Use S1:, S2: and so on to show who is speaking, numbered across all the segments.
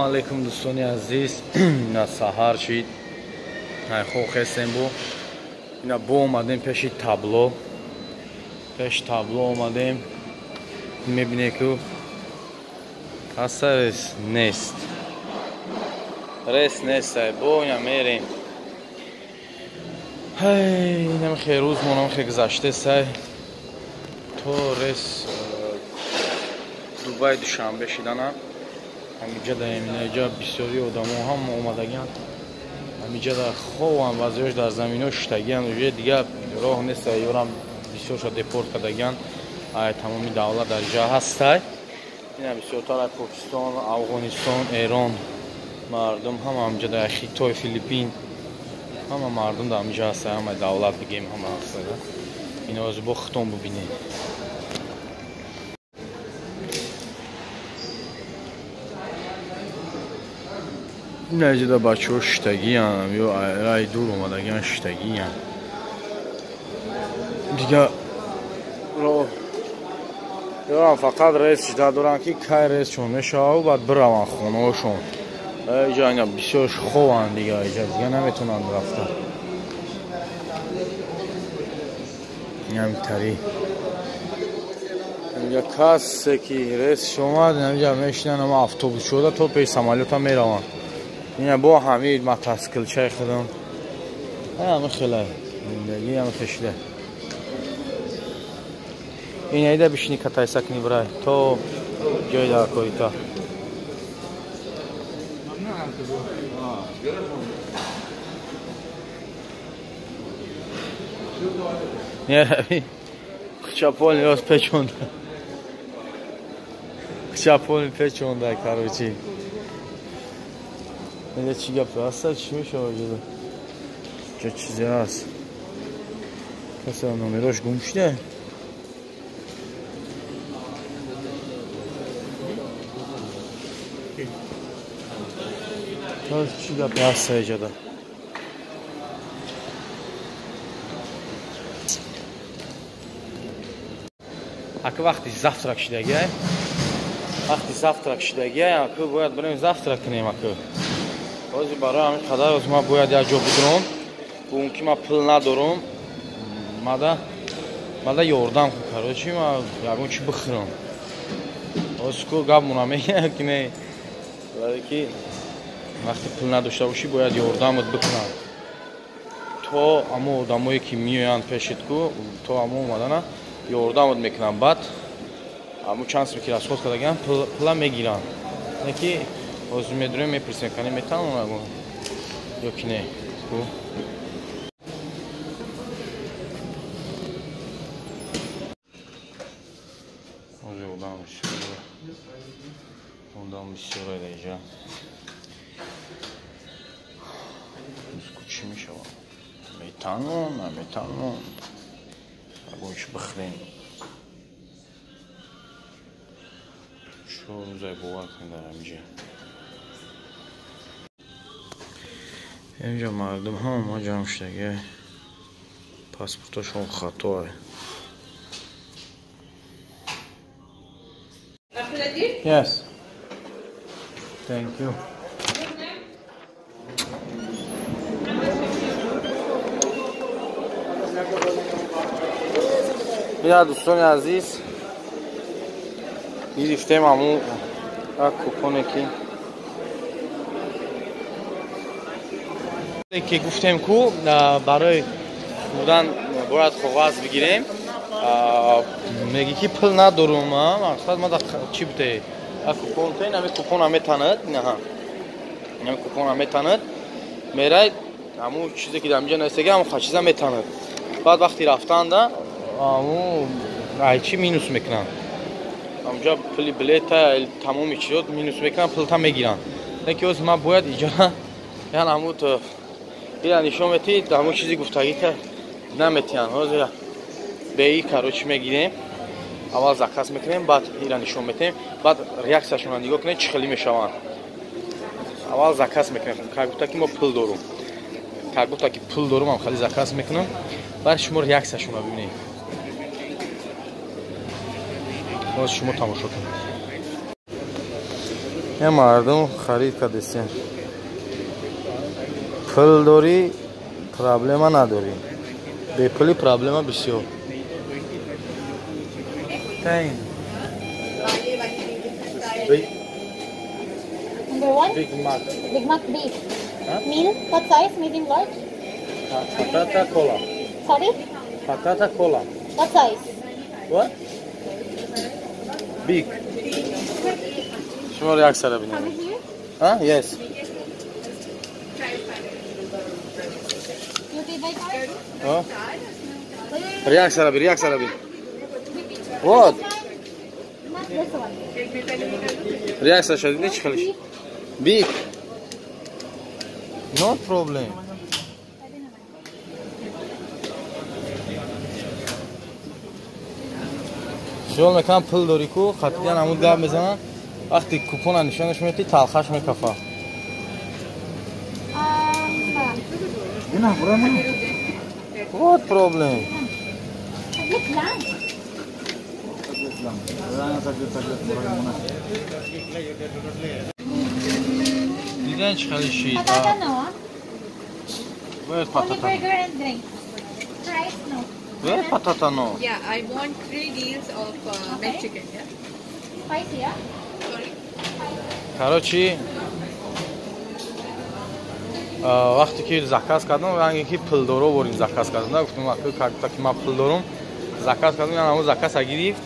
S1: Алейкум, дӯстони азиз. Ина саҳар шид. Хоб хестем бу. Ина бо омадем пеши табло. Пеши табло омадем. Мебинед ку ҳаста рейс нест. Рейс нест, бо ина мерем. Инам хе рӯз монам хе гузаште сай. То рейс Дубай Душанбе шидана. Ҳамиҷа даем, инаҷа бисёри одамо ҳам омадагианд. Ҳамиҷа дар хованд, баъзеҳош дар замино шиштагианд. Уже дигар роҳ нест, ёрам бисёрша депорт кардагианд. Ай тамоми давлат дар ҷа ҳастай. Ина бисёртар ай Покистон, Афғонистон, Эрон мардум ҳама ҳамиҷа дар Хитой, Филиппин ҳама мардум дар ҳамиҷа ҳастай, ҳама давлат бигем ҳама ҳастай. Ино аз бо хитон бубинед. Инаҷида бачаҳо шиштагиян, ё рай дур омадагиян, шиштагиян. Дигар роҳ ёрам фақат рейс шида доранд, ки кай рейсшон мешавад, баъд бираванд хонаҳошон. Иҷа ина бисёр хованд, дигар иҷа дигар наметавонанд рафта. Инамтари. Инҷа касе ки рейсш омад, инҷа мешинанд, ама автобус шуда то пеш самолёта мераванд. Ина бо ҳамин мотоциклчаи худам. Ҳама хелай. Зиндагӣ ҳама хешида. Ина ида бишини катайса кни брай то ҷои дар корита. Нерави. Хчаполи рост печонда. Хчаполи печонда, короче. Инҷа чӣ гап аст? Чӣ мешавад ҷудо? Ҷо чизе ҳаст. Касе номерош гум шуда? Чӣ гап ҳаст иҷода? Ака вақти завтрак шидагиай. Вақти завтрак шидагиай, ака бояд бирем завтрак кунем ака. Ҳозир барои ҳамин қадар ҳозир ман бояд як ҷо бидурам. Бун ки ман пул надорам. Мада ёрдам кун, короче, ман ягон чи бихӯрам. Ҳозир ку гап мона мегӯям ки не. Барои ки вақте пул надошта бошӣ бояд ёрдамат бикунанд. То амо одамое ки меоянд пешит ку, то амо омадана ёрдамат мекунанд. Баъд амо чанд сум ки расход кардагианд, пула мегиранд. Не ки ҳозир медурем, мепурсем, кани метавонам ё ки не. Ҳозир одам бисёр иҷа. Чӣ мешавад? Метавонам, наметавонам. Ягон чӣ бихӯрем. Чор рӯзай бовар кунед дар ҳамиҷа. Инҷа мардум ҳама ҷамъ шудаги. Паспорташон хато. Yes. Thank you. Ина дӯстони азиз, гирифтем ҳамун як купоне ки гуфтем ку барои хӯрдан бояд коғаз бигирем. Меги ки пул надорум, мақсад мада чӣ бутае? Купон те, ҳамин купона метанад, инаҳа. Ҳамин купона метанад. Мерай ҳамун чизе ки дар инҷа навиштага, ҳамун чиза метанад. Баъд вақти рафтанда ҳамун айчи минус мекунанд. Ҳамунҷа пули билета, тамоми чизот минус мекунанд, пулта мегиранд. Лекин ҳозир ман бояд иҷа яъне ҳамун ира нишон метиҳед, ҳамун чизи гуфтагита наметиҳанд. Ҳозир беи короче мегирем. Аввал заказ мекунем, баъд ира нишон метиҳем, баъд реаксияшонро нигоҳ кунед чӣ хеле мешаванд. Аввал заказ мекунем. Как будто ки мо пул дорум. Как будто ки пул дорум, ҳам хеле заказ мекунам. Баъд шумо реаксияшонро бибинед. Боз шумо тамошо кунед. Я мардум харид кардесен. Пул дорӣ, проблема надорӣ. Бепулӣ проблема бисёр.
S2: Number one?
S1: Big Mac.
S2: Big Mac beef.
S1: Huh?
S2: Meal? What size? Medium, large?
S1: Patata cola.
S2: Sorry?
S1: Patata cola.
S2: What size?
S1: What? Big. Шумо реаксияро бинед. Huh? Yes.
S2: You pay by card?
S1: Huh? Реаксияро бин, реаксияро бин. What?
S2: Not this one.
S1: Реаксияшо дидӣ чӣ хелиш? Big. No problem. Хиёл мекунам пул дорӣ ку, қатъиян ҳамун гап мезанам. Вақти купона нишонаш метӣ, талхаш мекафа. What problem?
S2: Saglit lang.
S1: Дидан чӣ хеле шид?
S2: Patata no, ah?
S1: Where's
S2: Only
S1: patata?
S2: burger and drink. Fries no.
S1: Where patata no?
S3: Yeah, I want 3 deals of
S2: Okay.
S3: McChicken. Yeah.
S2: Spicy, ah?
S3: Sorry.
S1: Короче, вақте ки заказ кардам, ранге ки пулдоро борим заказ кардам. Да, гуфтам, как ки ман пул дорум, заказ кардам, яна ҳамун заказа гирифт.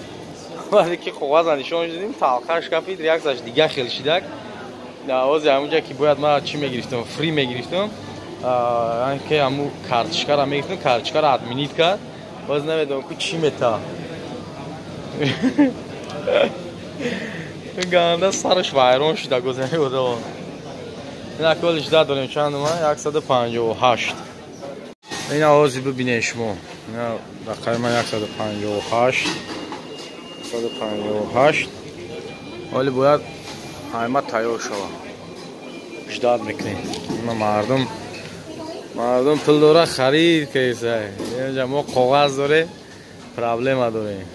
S1: Вақте ки коғаза нишон додим, талхаш кафид, реаксияш дига хел шидак. Ози ҳамунҷа ки бояд ман чӣ мегирифтам, фри мегирифтам, ранге ки ҳамун карточкаро мегирифтам, карточкаро отменить кард. Боз намедонам ку чӣ мета. Ганда сараш вайрон шуда гузани одам. Ина колиш дорем чанд ма 158. Ина ози бибинед шумо. Ина рақами ман 158. 158. Ҳоли бояд ҳайма тайёр шава. Ждат мекунем. Ина мардум пул дора харид кайса. Инҷа мо коғаз дорем, проблема дорем.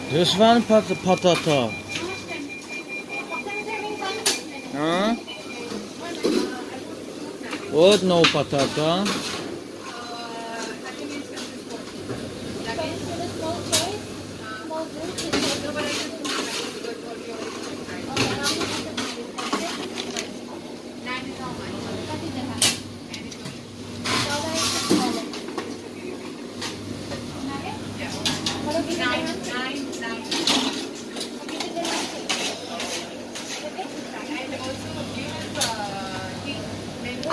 S1: This one patata. Huh? What no patata?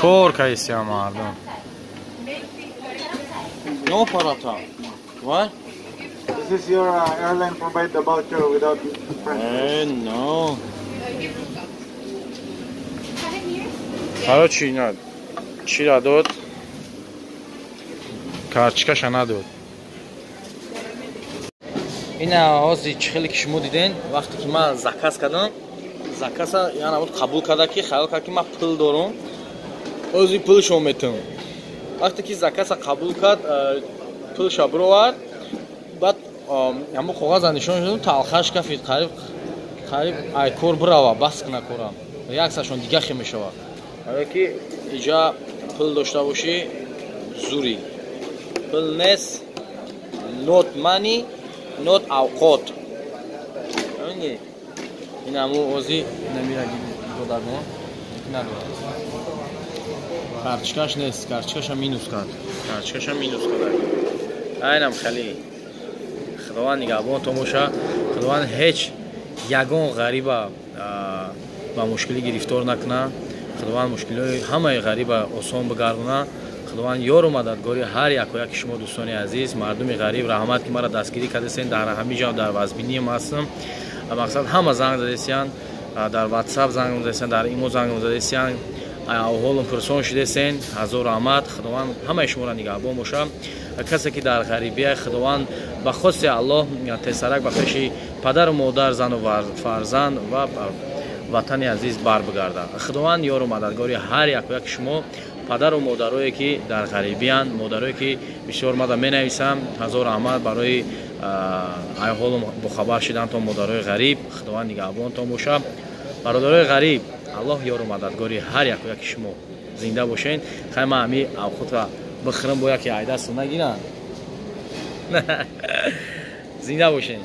S1: Кор кайся мардум. No paratha. What?
S4: This is your airline provide the voucher without French.
S1: No. Короче, ина чира дод? Карточкаша надод. Ина ози чӣ хеле ки шумо диден, вақте ки ман заказ кардам, заказа яна буд қабул карда ки хаёл кард ки ман пул дорум. Ози пулшо метам. Вақте ки заказа қабул кард, пулша бировард, баъд ҳамон коғаза нишон додам, талхаш кафид, қариб ай кор бирава, бас куна кора. Реаксияшон дига хел мешавад. Барое ки иҷа пул дошта бошӣ, зури. Пул нест, not money, not авқот. Ҳамин ин ҳамун ози намира додагон, надорад. Карточкаш нест, карточкаша минус кард. Карточкаша минус кард. Айнам хеле. Худованд нигаҳбонтон боша. Худованд ҳеҷ ягон ғариба ба мушкилӣ гирифтор накунад. Худованд мушкилиҳои ҳамаи ғариба осон бигардонад. Худованд ёру мададгори ҳар яку яки шумо дӯстони азиз, мардуми ғариб, раҳмат ки маро дастгирӣ кардесен, дар ҳамин ҷо дар вазбиниам ҳастам. Мақсад ҳама занг задесиян, дар WhatsApp занг задесиян, дар имо занг задесиян, аҳволум пурсон шудесен. Ҳазор раҳмат. Худованд ҳамаи шуморо нигаҳбон бошад. Касе ки дар ғарибия, Худованд ба хости Аллоҳ тезсарак ба пеши падару модар, зану фарзанд ва ватани азиз бар бигардад. Худованд ёру мададгори ҳар яку яки шумо. Падару модарое, ки дар ғарибиянд, модарое, ки бисёр мада менависам, ҳазор раҳмат барои айҳолу бохабар шидантон. Модарои ғариб, Худованд нигаҳбонтон боша. Бародарои ғариб, Аллоҳ ёру мададгори ҳар яку яки шумо, зинда бошен. Хай, ман ҳами авхудра бихӯрам, бо яке айдасту нагиранд. Зинда бошен.